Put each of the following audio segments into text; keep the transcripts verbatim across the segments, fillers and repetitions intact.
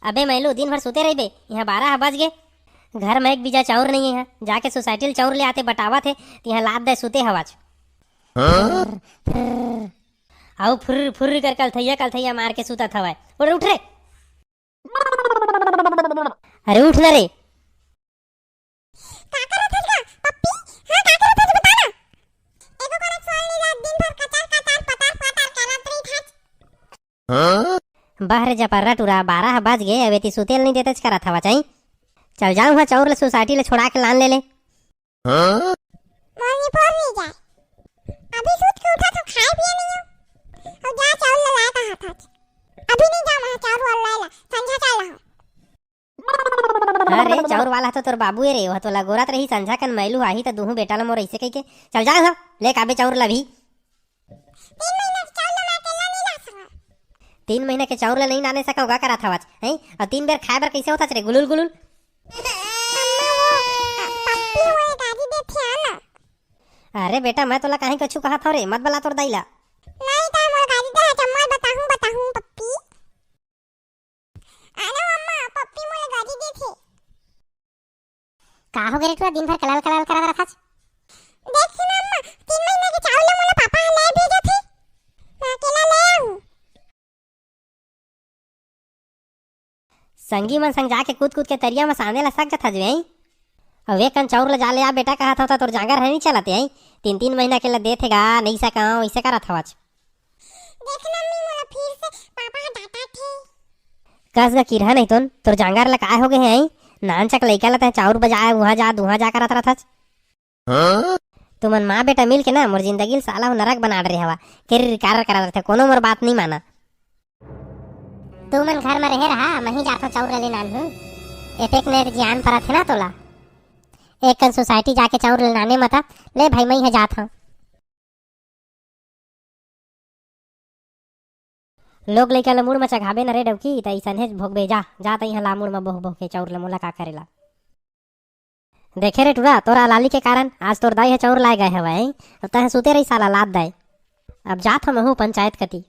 अबे मैलू, दिन भर सुते रहिबे, इहाँ बारह ह बज गे। घर म एक बीजा चाउर नइ हे, जाके सोसाइटी ले चाउर ले आते, बटावत हे, तिहाँ लात दे सुते हवच। अउ फुर्र फुर्र कर कलथैया कलथैया मार के सुतत हवय। उठ रे, उठ रे। अरे उठ ना रे। का करत हस गा, पप्पी? हाँ, का करत हस, बता ना। एगो करत सोल नी ला, दिन भर कचर कचर पटर पटर करत रहिथस। हाँ? बह रे जपर्रा टूरा, बारह बज गे, अबे ती सुतेल नइ देतेच करत हवच, हैं? चल जाऊँ हाँ, चाउर ले सोसाइटी ले छोड़ा के लान ले ले। हाँ? मोर निपोर नइ जाय। अभी सुत के उठत हँव, खाय पिये नइ हँव। अउ जा चाउर ले लाय कहत हस। अभी नइ जावँव मैं चाउर वाला लाय ला, संझा चल रहा हूँ। अरे, चाउर वाला तो तोर बाबू ए रे, ओह तोला गोरत रही, संझा कन मैलू आही त दुहूँ बेटा ल मोर अइसे कहिके, चल जा ह, ले काबे चाउर ल भी। तीन महीना के चाउर ल मैं अकेला नइ ला सकँव। तीन महीना के चाउर ल नइ लाने सकँव, का करत हवच, हैं? अउ तीन बेर खाए बर कइसे होथच रे, गुलुल गुलुल? अम्मा, वो पप्पी मोला गारी देथे, आ ना। अरे बेटा, मैं तोला काहे कछु कहत हँव रे, मत बला तोर दाई ला। नहीं त मोला गारी दे, अम्मा बताहूँ, बताहूँ पप्पी। अरे अम्मा, पप्पी मोला गारी देथे। का हो गे रे टूरा, दिन भर कलाल कलाल करत रथस? देख ना अम्मा, तीन महीना के चाउर ल मोला पापा ह ले भेजत हे। मैं अकेला ले आहूँ। संगी मन संग जाके कूद कूद के तरिया म साने ल सक जथस बे, हैं? अउ एक कन चाउर ल जा ले आ बेटा कहत हँव त तोर जांगर ह नइ चलत हे, हैं? तीन तीन महीना के ल देथे गा, नइ सकँव, अइसे करत हवच। देख ना अम्मी, मोला फिर से पापा ह डांटत हे। कस गा किरहा नहीं तोन, तोर जांगर ल काय हो गे हे, हैं? नानचक लइका ल तैं चाउर बजाए, उहाँ जा, दुहाँ जा करत रथच। हाँ? तुमन माँ बेटा मिल के ना मोर जिंदगी ल साला हो नरक बना डरे हवा। किर कार करत रथे, कोनो मोर बात नइ माना। तुमन घर म रहे रहा, मही जाथँव चाउर ल लेन आनहूँ। एतेक नेर जियान परत हे ना तोला। एक कन सोसाइटी जाके चाउर ल लाने मता, ले भाई मही ह जाथँव। लोग लइका ल मुड़ म चघाबे न रे डौकी, त अइसनहेच भोगबे। जा, जा त इहाँ ला मुड़ म बोह बोह के चाउर ल, मोला का करे ला। देखे रे टूरा, तोर अलाली के कारण आज तोर दाई ह चाउर लाय गय हवय, अब तैं ह सुते रही साला लात दाय। अब जात हँव महूँ पंचायत कती।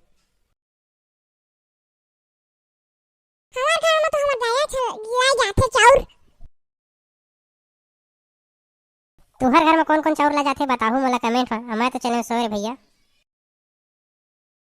हमर घर म तो हमर दाई ह लाय जाथे चाउर। तुहर घर म कोन कोन चाउर लाय जाथे बताहू मोला comment म, मैं तो चले सोय रे भैया।